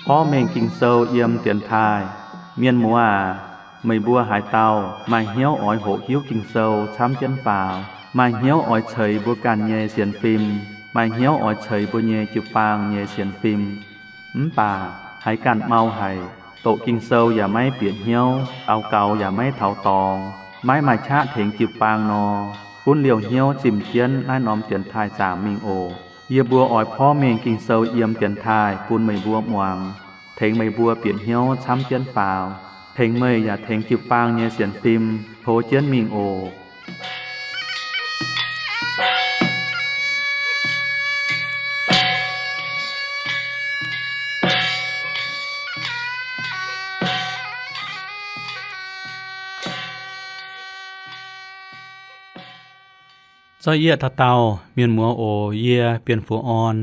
Porv mengh Ging-Sou yiem dienx taaih. Mienh muoz aac, meih mbuo haaix dauh maaih hnyouv oix hoqc hiuv Ging-Sou camv jienv faaux, maaih hnyouv oix ceix mbuo ganh nyei sienx fim, maaih hnyouv oix ceix mbuo nyei jiu-baang nyei sienx fim, mv baac haiz ganh mau haic, doqc Ging-Sou yaac maiv bieqc hnyouv, daux gaux yaac maiv taux dorngx, maiv maaih qaqv tengx jiu-baang nor, gunv liouh hnyouv zimh jienv naaiv norm dienx taaih zaangc mingh oc. Yie mbuo oix porv mengh Ging-Sou yiem dienx taaih bun meih mbuo muangx, tengx meih mbuo bieqc hnyouv camv jienv faaux, tengx meih yaac tengx jiu-baang nyei sienx fim tov jienv mingh oc. Zorqv yie dauh dauh mienh muoz oc, yie Bienh Fuoz Orn.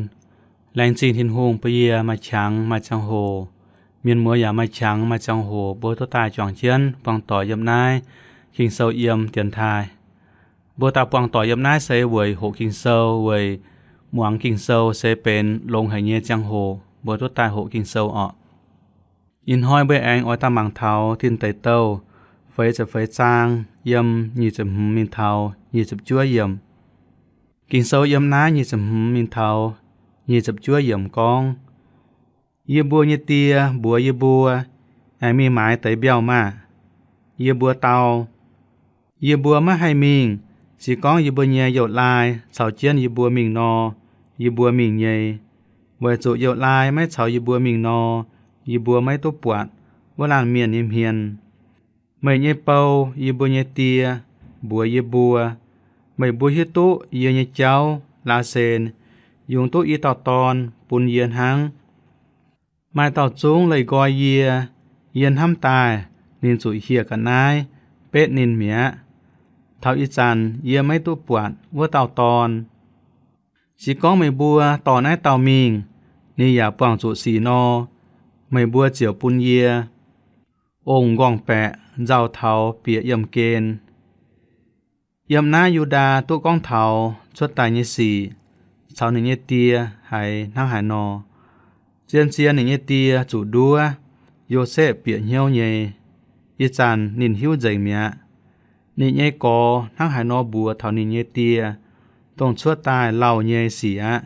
Laengz zingh Tin-Hungh bun yie maaih qangx maaih ziangh hoc. Mienh muoz yaac maaih qangx maaih ziangh hoc mbuo duqv daaih juangc jienv buangh doic yiem naaiv Ging-Sou yiem dienx taaih. Mbuo daaih buangh doic yiem naaiv se weic hoqc Ging-Sou, weic muangx Ging-Sou se benx longx haic nyei ziangh hoc mbuo duqv daaih hoqc Ging-Sou orqc. Ih hnoi mbuo aengx oix daaih mangc taux Tin Deic Douh feix ziepc feix zaang yiem nyic ziepc hmz mingh taux nyic ziepc juov yiemc. Ging-Sou yiem naaiv nyic ziepc hmz mingh taux nyic ziepc juov yiemc gorngv, Yie mbuo nyei die mbuox yie mbuo, Aengx mingh maaiz deix mbiauh maah! Yie mbuo dau, Yie mbuo maiv haih mingh. Se gorngv yie mbuo nyei youh laai caux jienv yie mbuo mingh nor, yie mbuo mingh nyei. Weic zuqc youh laai maiv caux yie mbuo mingh nor, yie mbuo maiv duqv buatc wuov laanh mienh nyei hmien. Meih nyei bou, yie mbuo nyei die, mbuox yie mbuo, Meih mbuo hiuv duqv yie nyei jauv, laasen, yungz duqv i dauh dorn bun yie hnangv. Maaih dauh zungv leih nqoi yie. Yie hnamv daaih ninh zuqc hieh ga'naaiv betv ninh mi'aqv. Taux ih zanc yie maiv duqv buatc wuov dauh dorn. Se gorngv meih mbuo dorh naaiv dauh mingh, ninh yaac buangh zuqc sic nor, meih mbuo ziouc bun yie. Ong-nqorngv-baeqc nzauh taux bieqc yiemh gen. Yiem naaiv Yu^ndaa duqv gorngv taux cuotv daaih nyei sic caux ninh nyei die haiz hnangv haaix nor. Zien-zien ninh nyei die zuqc nduov, Yosepv bieqc hnyouv nyei. Ih zanc ninh hiuv nzengc mi'aqv. Ninh nyei gorx hnangv haaix nor mbuox taux ninh nyei die, dongh cuotv daaih lauh nyei sic aqv.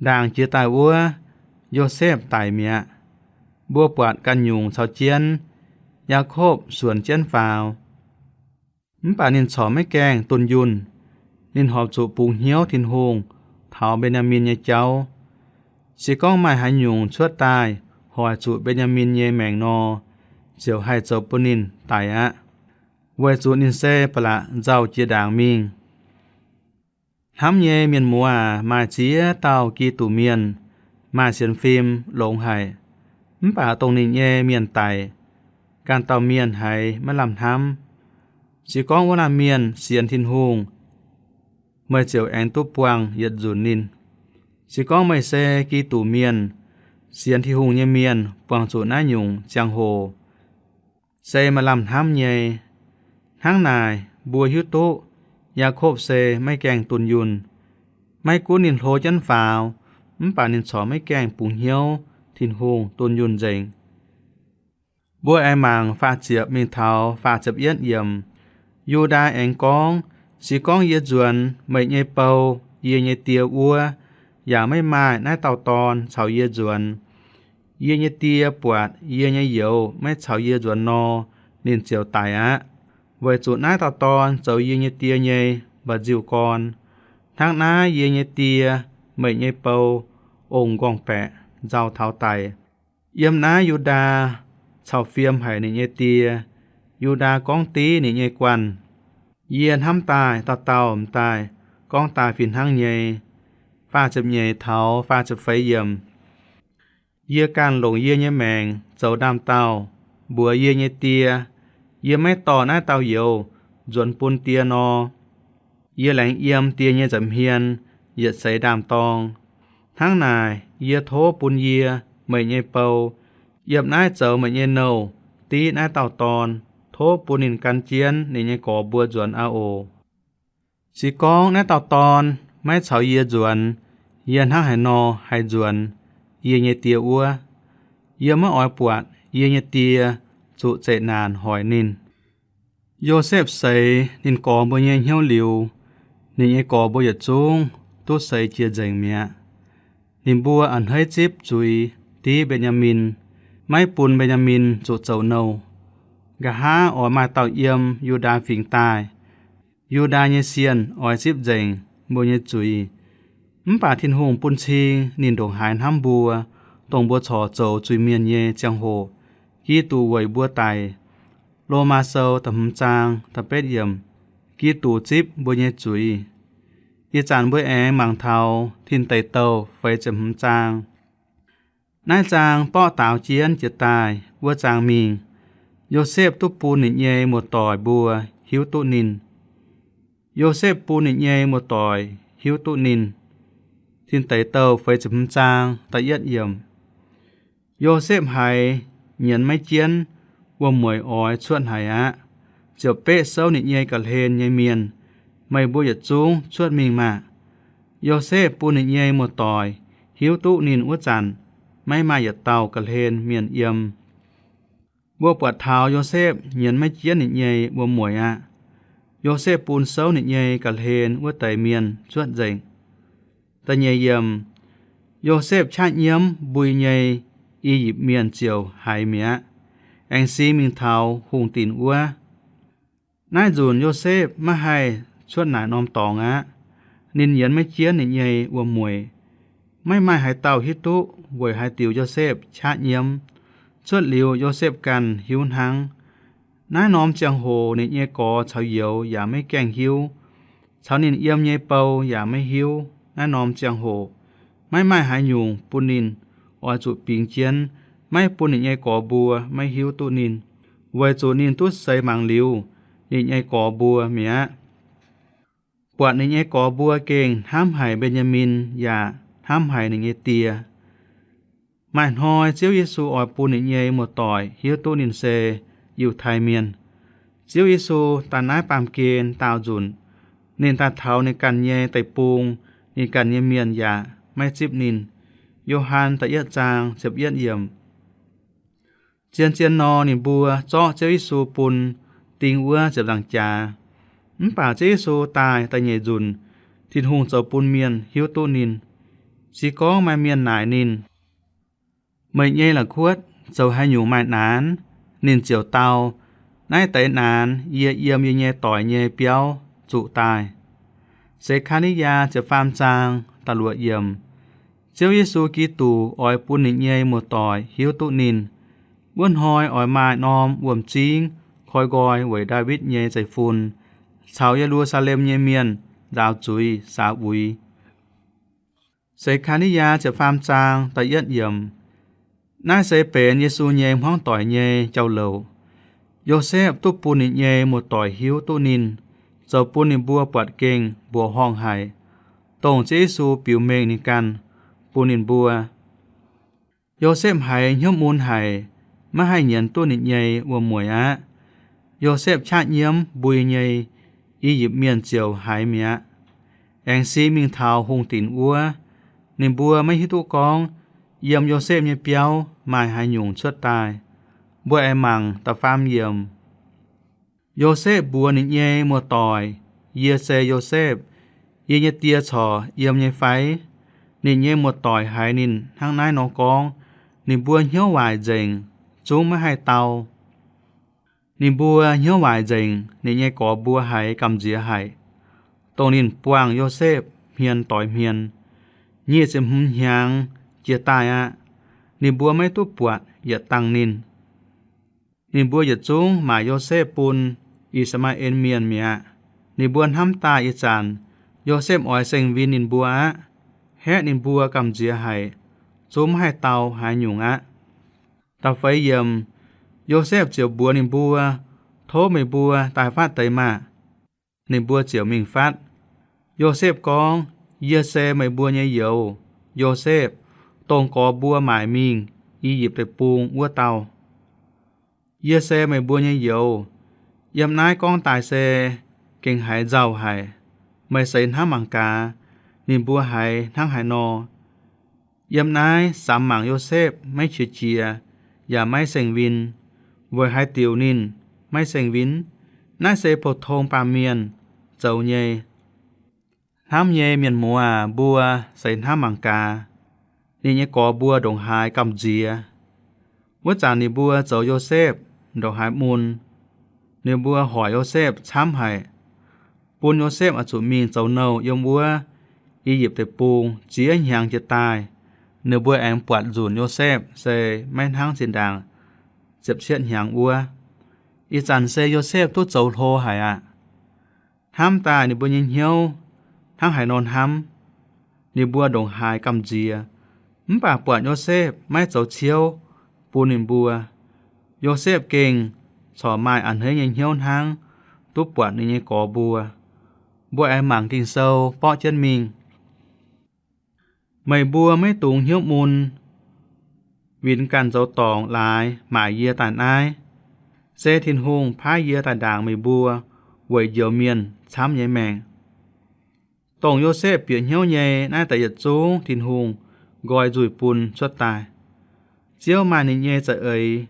Ndaangc jiex daaih wuov, Yosepv daic mi'aqv. Mbuo buatc ganh nyungc caux jienv, Yaakopv suonc jienv faaux. Mv baac ninh corc maiv gaengh dunh yunh. Ninh horpc zuqc bungx hnyouv Tin-Hungh taux Mben^yaa^min nyei jauv. Se gorngv maaih haaix nyungc cuotv daaih hoic zuqc Mben^yaa^min nyei maengc nor, ziouc haih zoux bun ninh daic aqv, weic zuqc ninh se ba'laqc nzauh jiex ndaangc mingh. Hnamv nyei mienh muoz aac, maaih ziex dauh Giduc Mienh maaih sienx fim longx haic, mv baac dongh ninh nyei mienh daic, ganh dauh mienh haiz maiv lamh hnamv. Se gorngv wuov laanh mienh sienx Tin-Hungh, meih ziouc aengx duqv buangh yietc nzunc ninh. Se gorngv meih se Giduc Mienh, sienx Tin-Hungh nyei mienh buangh zuqc naaiv nyungc ziangh hoc, se maaih lamh hnamv nyei. Hnangv naaic, mbuo hiuv duqv Yaakopv se maiv gaengh dunh yunh. Maiv gunv ninh hlo jienv faaux, mv baac ninh corc maiv gaengh bungx hnyouv Tin-Hungh dunh yunh nzengc. Mbuo aengx mangc faah ziepc mingh taux faah ziepc yietv yiemc. Yu^ndaa aengx gorngv, Se gorngv yie nzuonx meih nyei bou, yie nyei die wuov, yaac maiv maaih naaiv dauh dorn caux yie nzuonx, yie nyei die buatc yie nyei youz maiv caux yie nzuonx nor, ninh ziouc daic aqv, weic zuqc naaiv dauh dorn zoux yie nyei die nyei mba'nziu-gorn. Hnangv naaiv yie nyei die, meih nyei bou, ong-nqorngv-baeqc nzauh taux daic. Yiem naaiv Yu^ndaa cau fiem haic ninh nyei die. Yu^ndaa gorngv div ninh nyei guanh, Yie hnamv daaih dauh dauh m'daaih gorngv daaih fih hnangv nyei. Faah ziepc nyeic taux faah ziepc feix yiemc. Yie ganh longc yie nyei maengc zoux ndaam-daauh mbuox yie nyei die, Yie maiv dorh naaiv dauh youz nzuonx bun die nor, yie laengz yiem die nyei nza'hmien yietc seix ndaam-dorng. Hnangv naaic, yie tov bun yie, meih nyei bou, yiem naaiv zoux meih nyei nouh div naaiv dauh dorn, tov bun ninh gan jienv ninh nyei gorx mbuo nzuonx aqv oc. Se gorngv naaiv dauh dorn maiv caux yie nzuonx, yie hnangv haaix nor haih nzuonx yie nyei die wuov? Yie maiv oix buatc yie nyei die zuqc zeqc naanc hoic ninh. Yosepv seix ninh gorx mbuo nyei hnyouv liuz, ninh nyei gorx mbuo yietc zungv duqv seix jiex nzengc mi'aqv. Ninh mbuo a'hneiv zipv zuiz div Mben^yaa^min, maiv bun Mben^yaa^min zuqc zoux nouh. Nqa'haav oix maaih dauh yiem Yu^ndaa Fingx daaih. Yu^ndaa nyei sienh oix zipv nzengc mbuo nyei zuiz. Mv baac Tin-Hungh bun cing ninh ndongc haaix hnamv mbuo, dongh mbuo corc zoux zuiz-mienh nyei ziangh hoc, Giduc weic mbuo daic. Lomaa Sou da'hmz zaang da'betv yiemc, Giduc zipv mbuo nyei zuiz. Ih zanc mbuo aengx mangc taux Tin Deic Douh feix ziepc hmz zaang. Naaiv zaang borqv daaux jienv jiex daaih wuov zaang mingh, Yosepv duqv bun ninh nyei muoz-doic mbuo hiuv duqv ninh. Yosepv bun ninh nyei muoz-doic hiuv duqv ninh. Tin Deic Douh feix ziepc hmz zaang da'yietv yiemc. Yosepv haiz nyienz maiv jienv wuom-mueic oix cuotv haic aqv, ziouc beqv souv ninh nyei ga'hlen nyei mienh, Meih mbuo yietc zungv cuotv mingh maah! Yosepv bun ninh nyei muoz-doic hiuv duqv ninh wuov zanc, maiv maaih yietc dauh ga'hlen mienh yiem. Mbuo buatc taux Yosepv nyienz maiv jienv ninh nyei wuom-mueic aqv. Yosepv bun souv ninh nyei ga'hlen wuov deix mienh cuotv nzengc. Da'nyeic yiemc, Yosepv qaqv nyiemv mbui nyei I^yipv Mienh ziouc haiz mi'aqv, aengx singx mingh taux hungh dinc wuov. Naaiv nzunc Yosepv maiv haih cuotv naaic norm dorngx aqv. Ninh nyienz maiv jienv ninh nyei wuom-mueic. Maiv maaih haaix dauh hiuv duqv weic haaix diuc Yosepv qaqv nyiemv. Cuotv liuz Yosepv ganh hiuv hnangv. Naaiv norm ziangh hoc ninh nyei gorx caux youz yaac maiv gaengh hiuv. Caux ninh yiem nyei bou yaac maiv hiuv. Naaiv norm ziangh hoc maiv maaih haaix nyungc bun ninh oix zuqc bingx jienv, maiv bun ninh nyei gorx mbuo maiv hiuv duqv ninh, weic zuqc ninh duqv seix mangc liuz ninh nyei gorx mbuo mi'aqv. Buatc ninh nyei gorx mbuo gengh hnamv haic Mben^yaa^min yaac hnamv haic ninh nyei die. Maaih hnoi Ziouv Yesu oix bun ninh nyei muoz-doic hiuv duqv ninh se Yiutai Mienh. Ziouv Yesu daaih naaiv baamh gen daauh nzunc, ninh daaih taux ninh ganh nyei deic-bung, ninh ganh nyei mienh yaac maiv zipv ninh. Yo^han da'yietv zaang ziepc yietv yiemc. Zien-zien nor, ninh mbuo zorqv Ziouv Yesu bun ding wuov ziepc nzaangc jaax. Mv baac Ziouv Yesu daaih da'nyeic nzunc, Tin-Hungh zoux bun mienh hiuv duqv ninh. Se gorngv maaih mienh naaic ninh, Meih nyei la'kuotv zoux haaix nyungc maaih naanx? Ninh ziouc dau, Naaiv deix naanx yie yiem yie nyei doic nyei biauv zuqc daaih. Seix^kaa^ni^yaa ziepc faam zaang da'luoqc yiemc. Ziouv Yesu Giduc oix bun ninh nyei muoz-doic hiuv duqv ninh. Wuov hnoi oix maaih norm wuom-zingv koi nqoi weic Ndaawitv nyei zeiv-fun caux Ye^lu^saa^lem nyei mienh nzaaux zuiz saax uix. Seix^kaa^ni^yaa ziepc faam zaang da'yietv yiemc. Naaiv se benx Yesu nyei hmuangv doic nyei jauv-louc. Yosepv duqv bun ninh nyei muoz-doic hiuv duqv ninh, zoux bun ninh mbuo buatc gengh mbuoqc horngh haic, dongh Ziouv Yesu biux mengh ninh ganh bun ninh mbuo. Yosepv haiz hnyouv mun haic, maiv haih nyienz duqv ninh nyei wuom-mueic aqv. Yosepv qaqv nyiemv mbui nyei, I^yipv Mienh ziouc haiz mi'aqv, aengx singx mingh taux hungh dinc wuov. Ninh mbuo maiv hiuv duqv gorngv yiem Yosepv nyei biauv maaih haaix nyungc cuotv daaih. Mbuo aengx mangc da'faam yiemc. Yosepv mbuox ninh nyei muoz-doic, Yie se Yosepv. Yie nyei die corc yiem nyei fai? Ninh nyei muoz-doic haiz ninh hnangv naaiv nor gorngv, ninh mbuo hnyouv waaic nzengc, zungv maiv haih dau. Ninh mbuo hnyouv waaic nzengc, ninh nyei gorx mbuo haiz gamh nziex haic, dongh ninh buangh Yosepv hmien doix hmien. Nyic ziepc hmz hnyangx jiex daaih aqv. Ninh mbuo maiv duqv buatc yietc dangh ninh. Ninh mbuo yietc zungv maaic Yosepv bun I^saa^maa^en Mienh mi'aqv. Ninh mbuo hnamv daaih ih zanc Yosepv oix seng-win ninh mbuo aqv. Haeqv ninh mbuo gamh nziex haic, zungv maiv haih dau haaix nyungc aqv. Da'feix yiemc. Yosepv ziouc mbuox ninh mbuo, Tov meih mbuo daaih fatv deix maah! Ninh mbuo ziouc mingh fatv. Yosepv gorngv, Yie se meih mbuo nyei youz, Yosepv, dongh gorx mbuo maaic mingh I^yipv Deic-Bung wuov dauh. Yie se meih mbuo nyei youz. Yiem naaiv gorngv daaih se gengh haiz nzauh haic. Meih seix hnamv mangc gaax, ninh mbuo haiz hnangv haaix nor. Yiem naaiv samx mangc Yosepv maiv qiex jiez yaac maiv saeng-win, weic haaix diuc ninh maiv saeng-win? Naaiv se pou-tong baamh mienh zoux nyei. Hnamv nyei mienh muoz aac, mbuo seix hnamv mangc gaax, ninh nyei gorx mbuo ndongc haaix gamh nziex. Wuov zanc ninh mbuo zoux Yosepv ndongc haaix mun. Ninh mbuo hoic Yosepv camv haic, bun Yosepv oix zuqc mingh zoux nouh yiem wuov I^yipv Deic-Bung ziex hnyangx jiex daaih. Ninh mbuo aengx buatc nzunc Yosepv se maiv hnangv zinh ndaangc ziepc cietv hnyangx wuov. Ih zanc se Yosepv duqv zoux hlo haic aqv. Hnamv daaih ninh mbuo nyei hnyouv hnangv haaix nor hnamv, ninh mbuo ndongc haaix gamh nziex. Mv baac buatc Yosepv maiv zoux ciouv bun ninh mbuo, Yosepv gengh corc maaih a'hneiv nyei hnyouv hnangv, duqv buatc ninh nyei gorx mbuo. Mbuo aengx mangc Ging-Sou borqv jienv mingh. Meih mbuo maiv dungx hnyouv mun, winx ganh zoux dorngc laaix maaic yie daaih naaiv. Se Tin-Hungh paaiv yie daaih ndaangc meih mbuo weic njoux mienh camv nyei maengc. Dongh Yosepv bieqc hnyouv nyei, naaiv deix yietc zungv Tin-Hungh nqoi nzuih bun cuotv daaih. Ziouv maaih ninh nyei za'eix,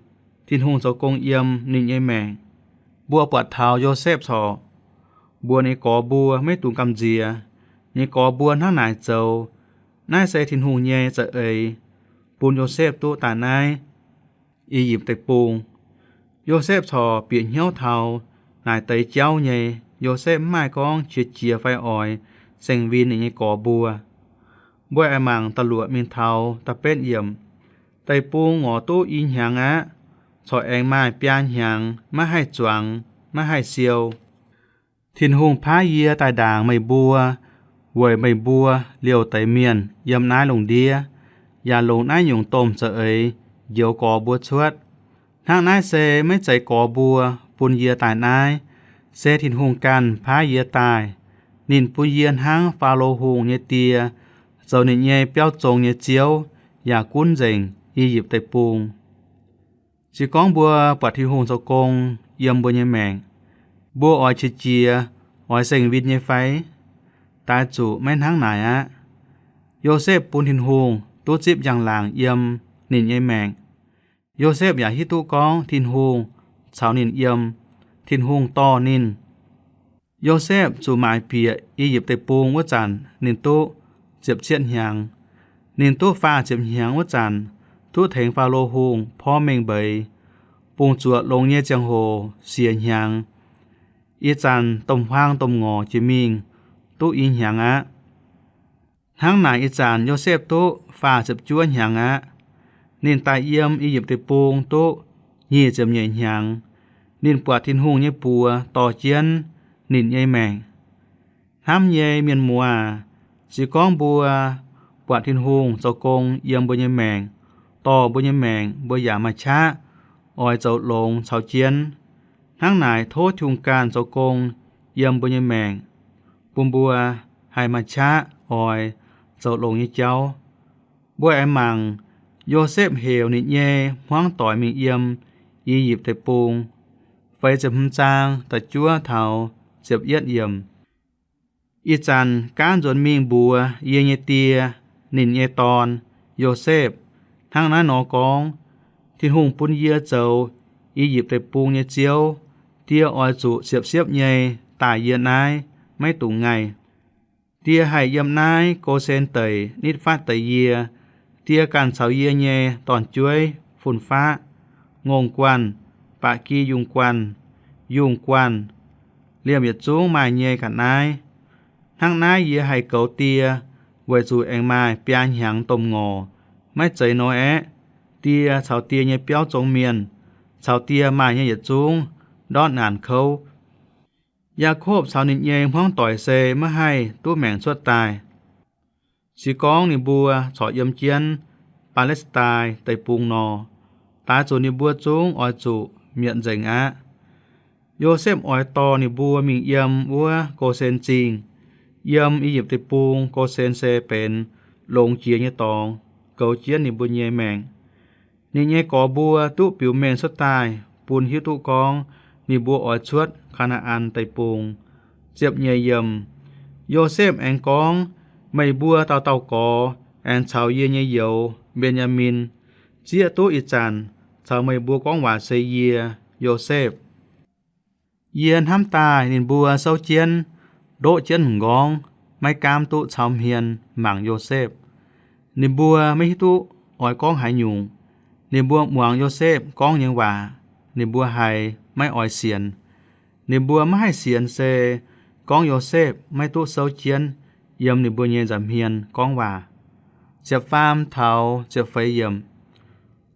Tin-Hungh zoux gong yiem ninh nyei maengc. Mbuo buatc taux Yosepv corc mbuox ninh nyei gorx mbuo maiv dungx gamh nziex. Ninh nyei gorx mbuo hnangv naaic zoux. Naaiv se Tin-Hungh nyei za'eix bun Yosepv duqv daaih naaiv I^yipv Deic-Bung. Yosepv corc bieqc hnyouv taux naaic deix jauv nyei. Yosepv mv maaih gorngv qiex jiez fai oix saeng-win ninh nyei gorx mbuo. Mbuo aengx mangc da'luoqc mingh taux da'betv yiemc. Deic-bung ngorc duqv i hnyangx aqv, corc aengx maaih biaa hnyangx maiv haih zuangx, maiv haih siou. Tin-Hungh paaiv yie daaih ndaangc meih mbuo, weic meih mbuo liouh deix mienh yiem naaiv lungh ndiev yaac longc naaiv nyungc domh za'eix njoux gorx mbuo cuotv. Hnangv naaiv se maiv zeiz gorx mbuo bun yie daaih naaiv, se Tin-Hungh ganh paaiv yie daaih. Ninh bun yie hnangv Faalo Hungh nyei die, zoux ninh nyei biauv zong nyei ziouv yaac gunv nzengc I^yipv Deic-Bung. Se gorngv mbuo buatc Tin-Hungh zoux gong yiem mbuo nyei maengc, mbuo oix qiex jiez, oix saeng-win nyei fai? Daaih zuqc maiv hnangv naaic aqv. Yosepv bun Tin-Hungh duqv zipv njang-laangc yiem ninh nyei maengc. Yosepv yaac hiuv duqv gorngv Tin-Hungh caux ninh yiem, Tin-Hungh dorh ninh. Yosepv zuqc maaic bieqc I^yipv Deic-Bung wuov zanc ninh duqv ziepc cietv hnyangx. Ninh duqv faah ziepc hnyangx wuov zanc, duqv tengx Faalo Hungh porv mengh mbeix, bungx zuoqc longx nyei ziangh hoc siec hnyangx. Ih zanc domh huaang domh ngorc jiex mingh duqv i hnyangx aqv. Hnangv naaic ih zanc Yosepv duqv faah ziepc juov hnyangx aqv. Ninh daaih yiem I^yipv Deic-Bung duqv nyic ziepc nyeic hnyangx. Ninh buatc Tin-Hungh nyei buoz dorh jienv ninh nyei maengc. Hnamv nyei mienh muoz aac, se gorngv mbuo buatc Tin-Hungh zoux gong yiem mbuo nyei maengc, dorh mbuo nyei maengc, mbuo yaac maaih qaqv oix zoux longx caux jienv. Hnangv naaic tov Tin-Hungh ganh zoux gong yiem mbuo nyei maengc, bun mbuo haih maaih qaqv oix zoux longx nyei jauv. Mbuo aengx mangc Yosepv heuc ninh nyei hmuangv doic mingh yiem I^yipv Deic-Bung, feix ziepc hmz zaang da'juov taux ziepc yietv yiemc. Ih zanc gaanv nzuonx mingh mbuox yie nyei die, ninh nyei dorn, Yosepv, hnangv naaiv nor gorngv, Tin-Hungh bun yie zoux I^yipv Deic-Bung nyei ziouv. Die oix zuqc siepv-siepv nyei daaih yie naaiv, maiv dungx ngaih. Die haih yiem naaiv Go^sen Deic nitv fatv deix yie. Die ganh caux yie nyei dorn-jueiv, fun-faqv, ngongh guanh, ba'gi yungh guanh, yungh guanh, liemh yietc zungv maaih nyei ga'naaiv. Hnangv naaiv yie haih goux die, weic zuqc aengx maaih biaa hnyangx domh ngorc. Maiv zeiz nor aeqv, die caux die nyei biauv zong mienh, caux die maaih nyei yietc zungv ndortv naanc kouv. Yaakopv caux ninh nyei hmuangv doic se maiv haih duqv maengc cuotv daaih. Se gorngv ninh mbuo corc yiem jienv Baa^le^si^ndaa Deic-Bung nor, daaix zuqc ninh mbuo zungv oix zuqc mietc nzengc aqv. Yosepv oix dorh ninh mbuo mingh yiem wuov Go^sen Zingh. Yiem I^yipv Deic-Bung, Go^sen se benx longx jiex nyei dorngx, goux jienv ninh mbuo nyei maengc. Ninh nyei gorx mbuo duqv biux mengh cuotv daaih bun hiuv duqv gorngv ninh mbuo oix cuotv Kaa^naa^an Deic-Bung. Ziepc nyeic yiemc. Yosepv aengx gorngv, Meih mbuo dauh dauh gorx aengx caux yie nyei youz, Mben^yaa^min, zieqv duqv ih zanc caux meih mbuo gorngv waac se yie, Yosepv. Yie hnamv daaih ninh mbuo souv jienv, ndoqv jienv m'nqorngv, maiv gaamv duqv caux hmien mangc Yosepv. Ninh mbuo maiv hiuv duqv oix gorngv haaix nyungc. Ninh mbuo muangx Yosepv gorngv nyei waac, ninh mbuo haiz maiv oix sienx. Ninh mbuo maiv haih sienx se gorngv Yosepv maiv duqv souv jienv yiem ninh mbuo nyei nza'hmien gorngv waac. Ziepc faam taux ziepc feix yiemc.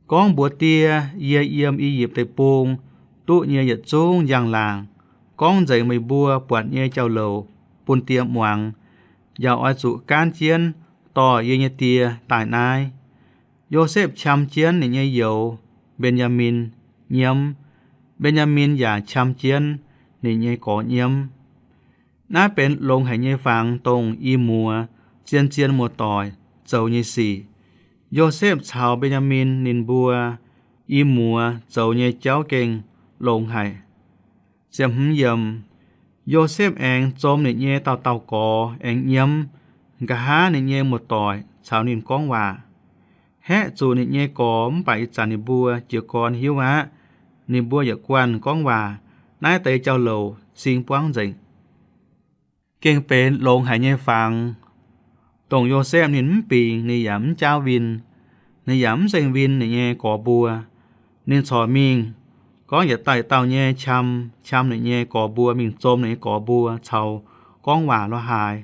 Gorngv mbuox die, Yie yiem I^yipv Deic-Bung duqv nyei yietc zungv njang-laangc, gorngv nzengc meih mbuo buatc nyei jauv-louc bun die muangx, yaac oix zuqc gaanv jienv dorh yie nyei die daaih naaiv. Yosepv qam jienv ninh nyei youz, Mben^yaa^min, nyiemv. Mben^yaa^min yaac qam jienv ninh nyei gorx nyiemv. Naaiv benx longx haic nyei fangx, dongh i muoz zien-zien muoz-doic zoux nyei sic. Yosepv caux Mben^yaa^min ninh mbuo i muoz zoux nyei jauv gengh longx haic. Ziepc hmz yiemc. Yosepv aengx zom ninh nyei dauh dauh gorx aengx nyiemv, nqa'haav ninh nyei muoz-doic caux ninh gorngv waac. Haeqv zuqc ninh nyei gorx mv baac ih zanc ninh mbuo jiez gorn hiuv aqv. Ninh mbuo yietc guanh gorngv waac, naaiv deix jauv-louc sing buangv nzengc. Gengh benx longx haic nyei fangx, dongh Yosepv ninh mv bingx, ninh yaac mv jaauv win, ninh yaac mv zengh win ninh nyei gorx mbuo. Ninh corc mingh, gorngv yietc dauh yietc dauh nyei qam, qam ninh nyei gorx mbuo, mingh zom ninh nyei gorx mbuo caux gorngv waac lorz haaix.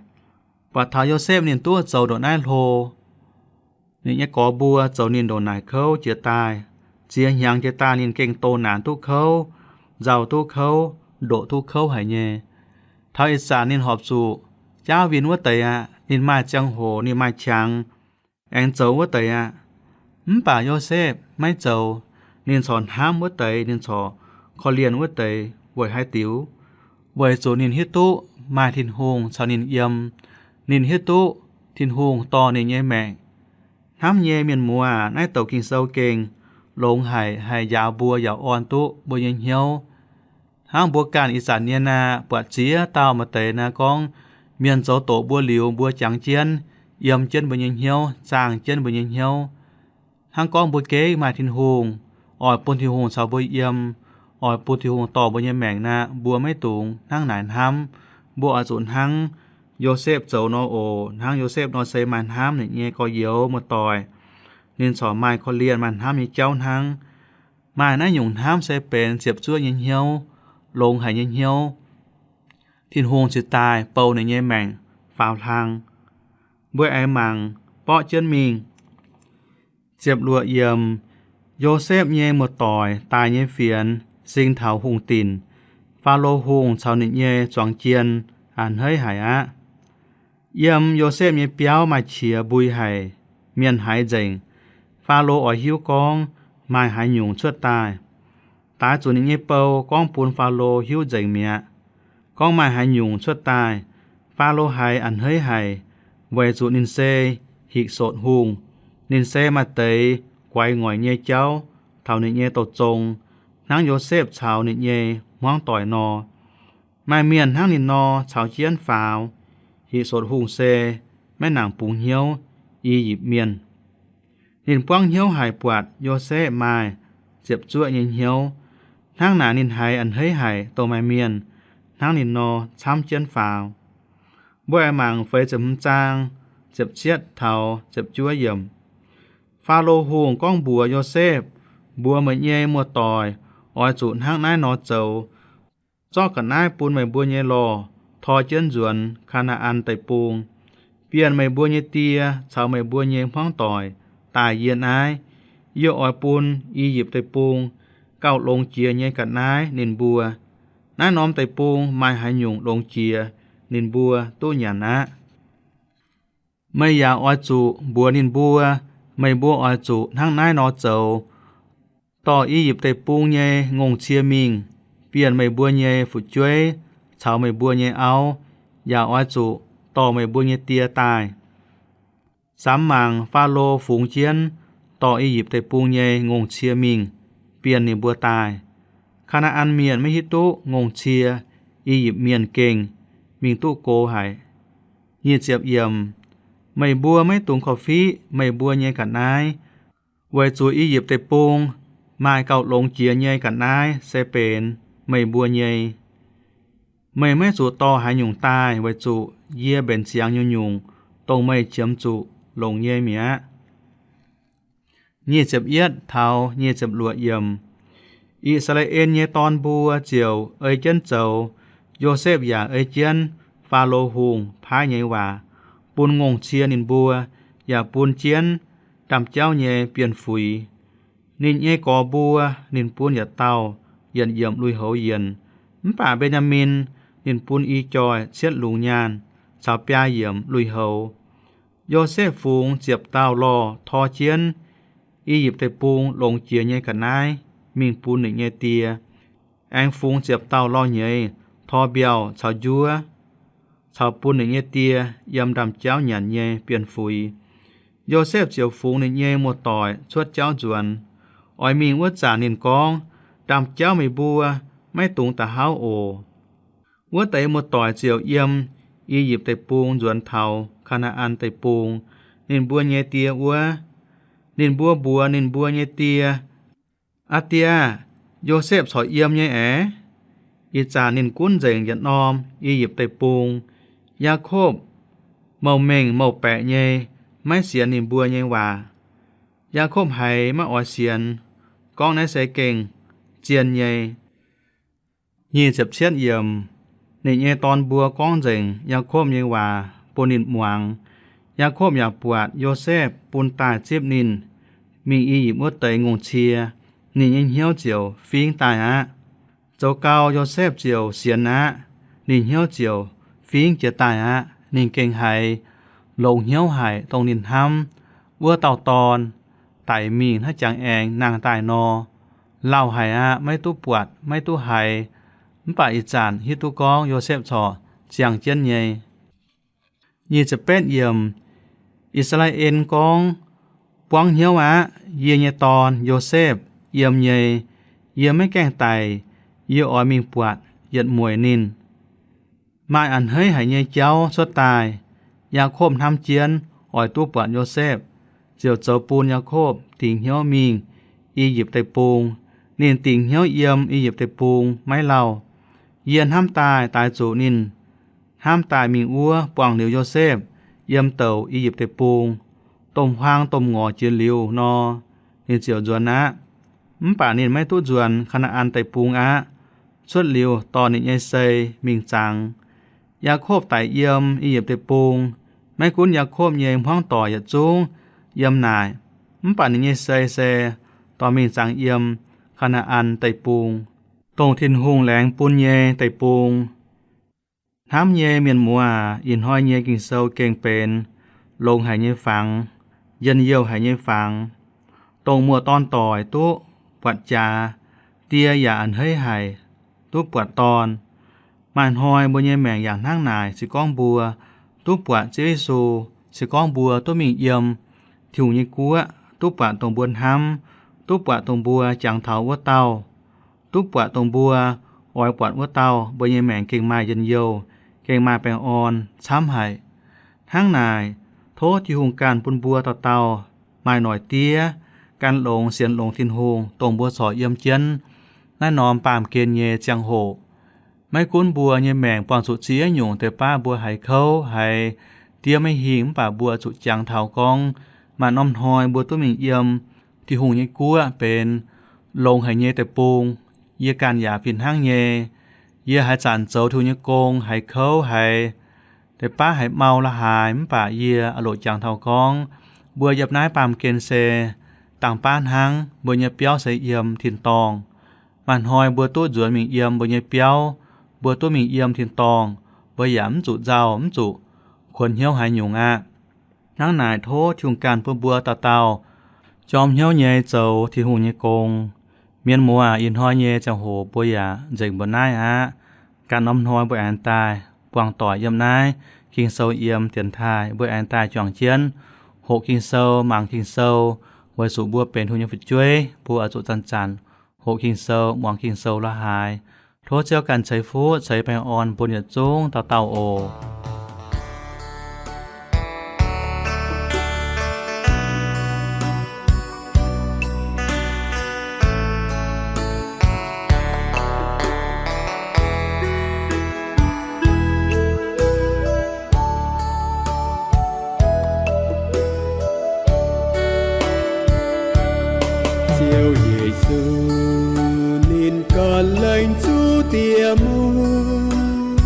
Buatc taux Yosepv ninh duqv zoux ndongc naaiv hlo, ninh nyei gorx mbuo zoux ninh ndongc naaic kouv jiex daaih, ziex hnyangx jiex daaih ninh gengh doh naanc duqv kouv, nzauh duqv kouv, ndoqc duqv kouv haic nyei. Taux ih zanc ninh horpc zuqc jaauv win wuov deix aqv. Ninh maaih ziangh hoc, ninh maaih qangx, aengx zoux wuov deix aqv. Mv baac Yosepv maiv zoux. Ninh corc hnamv wuov deix, ninh corc korv-lienh wuov deix weic haaix diuc? Weic zuqc ninh hiuv duqv maaih Tin-Hungh caux ninh yiem. Ninh hiuv duqv Tin-Hungh dorh ninh nyei maengc. Hnamv nyei mienh muoz aac, naaiv douc Ging-Sou gengh longx haic, haih njaaux mbuo yaac orn duqv mbuo nyei hnyouv. Hnangv mbuo ganh ih zanc nyei naaic, buatc ziex dauh maaih deix naaic gorngv mienh zoux doqc mbuo liuz, mbuo jangx jienv, yiem jienv mbuo nyei hnyouv, zaangh jienv mbuo nyei hnyouv. Hnangv gorngv mbuo gengh maaih Tin-Hungh, oix bun Tin-Hungh caux mbuo yiem, oix bun Tin-Hungh dorh mbuo nyei maengc naaic, mbuo maiv dungx hnangv naaic hnamv. Mbuo oix zuqc hnangv Yosepv zoux nor oc. Hnangv Yosepv nor se maaih hnamv ninh nyei gorx-youz muoz-doic. Ninh corc maaih korv-lienh, maaih hnamv nyei jauv hnangv. Maaih naaiv nyungc hnamv se benx ziepc zuoqv nyei hnyouv, longx haic nyei hnyouv. Tin-Hungh cingx daaih bou ninh nyei maengc faaux hlang. Mbuo aengx mangc borqv jienv mingh. Ziepc luoqc yiemc. Yosepv nyei muoz-doic daaih nyei fienx sing taux hungh dinc. Faalo Hungh caux ninh nyei zuangx jien a'hneiv haic aqv. Yiem Yosepv nyei biauv maaih qiex mbui haic, mienh haiz nzengc. Faalo oix hiuv gorngv maaih haaix nyungc cuotv daaih. Daaix zuqc ninh nyei bou gorngv bun Faalo hiuv nzengc mi'aqv, gorngv maaih haaix nyungc cuotv daaih. Faalo haiz a'hneiv haic, weic zuqc ninh se Hik Sotc Hungh. Ninh se maaih deix guaix ngoic nyei jauv taux ninh nyei douh zong, hnangv Yosepv caux ninh nyei hmuangv doic nor. Maaih mienh hnangv ninh nor caux jienv faaux, Hik Sotc Hungh se maiv nangc bungx hnyouv I^yipv Mienh. Ninh buangv hnyouv haic buatc Yosepv maaih ziepc zuoqv nyei hnyouv. Hnangv naaic ninh haiz a'hneiv haic dongh maaih mienh hnangv ninh nor camv jienv faaux. Mbuo aengx mangc feix ziepc hmz zaang, ziepc cietv taux ziepc juov yiemc. Faalo Hungh gorngv mbuox Yosepv, Mbuox meih nyei muoz-doic, oix zuqc hnangv naaiv nor zoux. Zorqv ga'naaiv bun meih mbuo nyei lorh toi jienv nzuonx Kaa^naa^an Deic-Bung, bienh meih mbuo nyei die caux meih mbuo nyei hmuangv doic daaih yie naaiv. Yie oix bun I^yipv Deic-Bung gauh longx jiex nyei ga'naaiv ninh mbuo. Naaiv norm deic-bung maaih haaix nyungc longx jiex, ninh mbuo duqv nyanc aqv. Meih yaac oix zuqc mbuox ninh mbuo, Meih mbuo oix zuqc hnangv naaiv nor zoux. Dorh I^yipv Deic-Bung nyei ngongh cie mingh, bienh meih mbuo nyei fu'jueiv caux meih mbuo nyei auv, yaac oix zuqc dorh meih mbuo nyei die daaih. Samx mangc Faalo fungx jienv dorh I^yipv Deic-Bung nyei ngongh cie mingh, bienh ninh mbuo daaih. Kaa^naa^an Mienh maiv hiuv duqv ngongh cie, I^yipv Mienh gengh mingh duqv go haic. Nyic ziepc yiemc, meih mbuo maiv dungx korv-fiqv meih mbuo nyei ga'naaiv, weic zuqc I^yipv Deic-Bung maaih gauh longx jiex nyei ga'naaiv se benx meih mbuo nyei. Meih maiv zuqc dorh haaix nyungc daaih weic zuqc yie mbenc ziangx nyungc-nyungc dongh meih qiemx zuqc longc nyei mi'aqv. Nyic ziepc yietv taux nyic ziepc luoqc yiemc. I^saa^laa^en nyei dorn mbuo ziouc ei jienv zoux. Yosepv yaac ei jienv Faalo Hungh paaiv nyei waac bun ngongh cie ninh mbuo, yaac bun jienv ndaamv-jauv nyei bienh fuix. Ninh nyei gorx mbuo ninh bun yietc dauh yietc yiemc lui-houx yienc. Mv baac Mben^yaa^min ninh bun i joih cietv lungz nyaanh caux biaa yiemc lui-houx. Yosepv fungx ziepc dauh lorh tor jienv I^yipv Deic-Bung longx jiex nyei ga'naaiv mingh bun ninh nyei die, aengx fungx ziepc dauh lorh nyeiz tor mbiauh caux njuov, caux bun ninh nyei die yiem ndaamv-jauv nyanc nyei bienh fuix. Yosepv ziouc fungx ninh nyei muoz-doic cuotv jauv nzuonx. Oix mingh wuov zanc ninh gorngv, Ndaamv-jauv meih mbuo maiv dungx da'hauv oc. Wuov deix muoz-doic ziouc yiem I^yipv Deic-Bung nzuonx taux Kaa^naa^an Deic-Bung, ninh mbuo nyei die wuov. Ninh mbuo mbuox ninh mbuo nyei die, Aa die aah! Yosepv corc yiem nyei aeqv? Ih zanc ninh gunv nzengc yietc norm I^yipv Deic-Bung. Yaakopv mouc-mengh mouc-baeqc nyei, maiv sienx ninh mbuo nyei waac. Yaakopv haiz maiv oix sienx, gorngv naaiv se gengh zien nyei. Nyic ziepc cietv yiemc. Ninh nyei dorn mbuo gorngv nzengc Yaakopv nyei waac bun ninh muangx. Yaakopv yaac buatc Yosepv bun daaih zipv ninh mingh I^yipv wuov deix ngongh cie. Ninh nyei hnyouv ziouc fingv daaih aqv. Zoux gau, Yosepv ziouc sienx aqv. Ninh hnyouv ziouc fingv jiez daaih aqv. Ninh gengh haiz longx hnyouv haic dongh ninh hnamv wuov dauh dorn daic mingh hnangv jangx aengx nangh daaih nor. Lauh haic aqv, maiv duqv buatc, maiv duqv haiz. Mv baac ih zanc hiuv duqv gorngv Yosepv corc ziangh jienv nyei. Nyic ziepc betv yiemc. I^saa^laa^en gorngv, Buangv hnyouv aqv. Yie nyei dorn, Yosepv, yiem nyei. Yie maiv gaengh daic. Yie oix mingh buatc yietc mueic ninh. Maaih a'hneiv haic nyei jauv cuotv daaih. Yaakopv hnamv jienv oix duqv buatc Yosepv, ziouc zoux bun Yaakopv dingc hnyouv mingh I^yipv Deic-Bung. Ninh dingc hnyouv yiem I^yipv Deic-Bung maiv lauh. Yie hnamv daaih daaix zuqc ninh hnamv daaih mingh wuov buangh liuz Yosepv yiem douc I^yipv Deic-Bung, domh huaang domh ngorc jiex liuz nor, ninh ziouc nzuonx aqv. Mv baac ninh maiv duqv nzuonx Kaa^naa^an Deic-Bung aqv. Cuotv liuz dorh ninh nyei sei mingh zangx. Yaakopv daic yiem I^yipv Deic-Bung. Maiv gunv Yaakopv nyei hmuangv doic yietc zungv yiem naaic, mv baac ninh nyei sei se dorh mingh zangx yiem Kaa^naa^an Deic-Bung, dongh Tin-Hungh laengz bun nyei deic-bung. Hnamv nyei mienh muoz aac, ih hnoi nyei Ging-Sou gengh benx longx haic nyei fangx, njien-youh haic nyei fangx, dongh muoz-dorn-doic duqv buatc jaax, die yaac a'hneiv haic duqv buatc dorn. Maaih hnoi mbuo nyei maengc yaac hnangv naaic. Se gorngv mbuo duqv buatc Ziouv Yesu, se gorngv mbuo duqv mingh yiem Tin-Hungh nyei guoqv, duqv buatc dongh mbuo hnamv, duqv buatc dongh mbuo jangx taux wuov dauh, duqv buatc dongh mbuo oix buatc wuov dauh, mbuo nyei maengc gengh maaih njien-youh, gengh maaih baengh orn camv haic. Hnangv naaic, tov Tin-Hungh ganh bun mbuo dauh dauh maaih noic diev, gan longx sienx longx Tin-Hungh, dongh mbuo corc yiem jienv naaiv norm baamh gen nyei ziangh hoc. Maiv gunv mbuo nyei maengc buangh zuqc ziex nyungc deix baav, mbuo haiz kouv, haiz diev maiv hingh, mv baac mbuo zuqc jangx taux gorngv, maaih norm hnoi mbuo duqv mingh yiem Tin-Hungh nyei guoqv benx longx haic nyei deic-bung. Yie ganh yaac fih hnangv nyei. Yie haaix zanc zoux Tin-Hungh nyei gong, haiz kouv, haiz deix baav, haiz mau la'haaix, mv baac yie oix loc jangx taux gorngv, mbuo yiem naaiv baamh gen se dangh baav hnangv. Mbuo nyei biauv se yiem tin-dorngh. Maaih hnoi mbuo duqv nzuonx mingh yiem mbuo nyei biauv, mbuo duqv mingh yiem tin-dorngh, mbuo yaac mv zuqc nzauh, mv zuqc kuonx hnyouv haaix nyungc aqv. Hnangv naaic, tov Tin-Hungh ganh bun mbuo dauh dauh jorm hnyouv nyei zoux Tin-Hungh nyei gong. Mienh muoz aac, ih hnoi nyei ziangh hoc mbuo yaac nzengc mbuo naaiv aqv. Ganh norm hnoi mbuo aengx daaih buangh doic yiem naaiv Ging-Sou yiem dienx taaih, mbuo aengx daaih juangc jienv hoqc Ging-Sou, mangc Ging-Sou, weic zuqc mbuo benx Tin-Hungh nyei fu'jueiv, mbuo oix zuqc zanc-zanc hoqc Ging-Sou, muangx Ging-Sou la'haaix. Tov Ziouv ganh ceix fuqv ceix baengh orn bun yietc zungv dauh dauh oc. Zuqc ninh gan laengz zuqc diex mungv,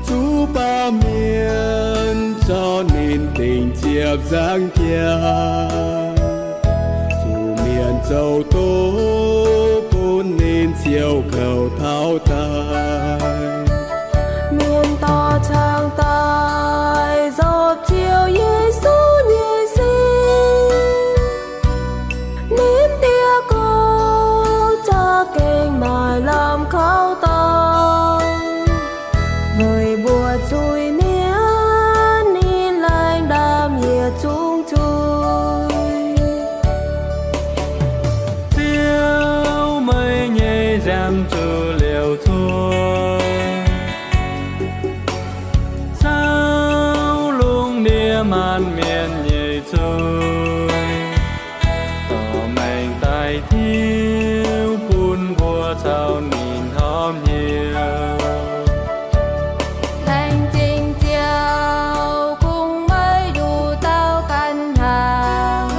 zuqc baamh mienh caux ninh dingc ziepc nzaangc jaax, zuqc mienh zoux doqc bun ninh ziouc kouv taux daaih. Mienh dorh caangh daaih nzopv Ziouv Yesu nyei sin. Ninh diex kouv za'gengh maaih lamh kaux dorngx, weic mbuo zuiz-mienh ninh laengz ndaamv yietc zungv zuiz. Ziouv, meih nyei nziaamv zuqc liouc cuotv, caux lungh ndiev maanc mienh nyei zuiz, dorh maengc daaih tiuv bun mbuo caux ninh horpc hnyouv. Laengz zingh Ziouv, kungx meih nduqc dauh ganh hnaangx,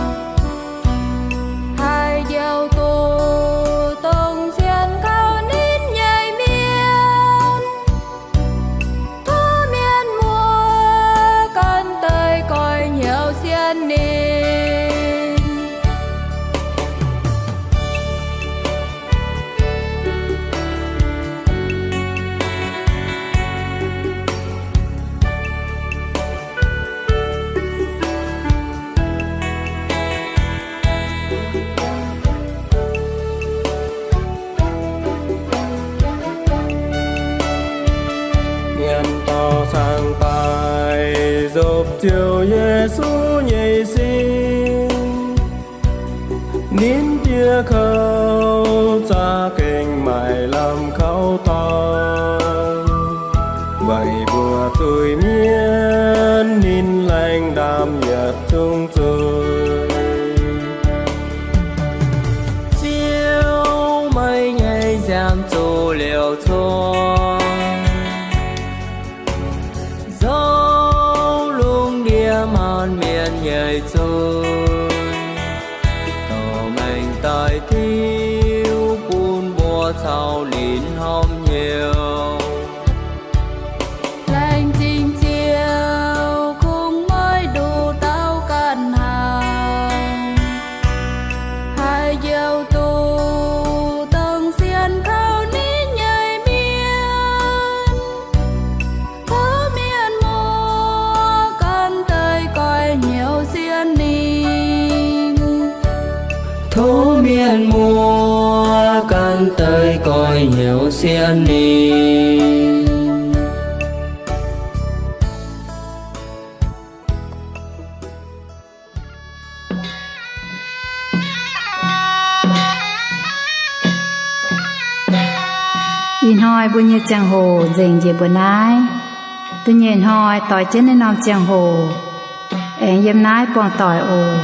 haih njoux duqv dongh sienx kaux ninh nyei mienh. Tov mienh muoz gan deix goix hnyouv sienx ninh. Mienh dorh caangh daaih nzopv Ziouv Yesu nyei sin. Ninh diex kouv za'gengh maaih lamh kaux dorngx, weic mbuo zuiz-mienh ninh laengz ndaamv yietc zungv zuiz. Ziouv, meih nyei nziaamv zuqc liouc cuotv, caux lungh ndiev maanc mienh nyei zuiz, dorh maengc daaih tiuv bun mbuo caux ninh horpc hnyouv. Laengz zingh Ziouv, kungx meih nduqc dauh ganh hnaangx, haih njoux duqv dongh sienx kaux ninh nyei mienh. Tov mienh muoz gan deix goix hnyouv sienx ninh. Tov mienh muoz gan deix goix hnyouv sienx ninh. Ih hnoi mbuo nyei ziangh hoc nzengc njiec mbuo naaiv. Da'nyeic hnoi doix jienv naaiv norm ziangh hoc aengx yiem naaiv buangh doic oc.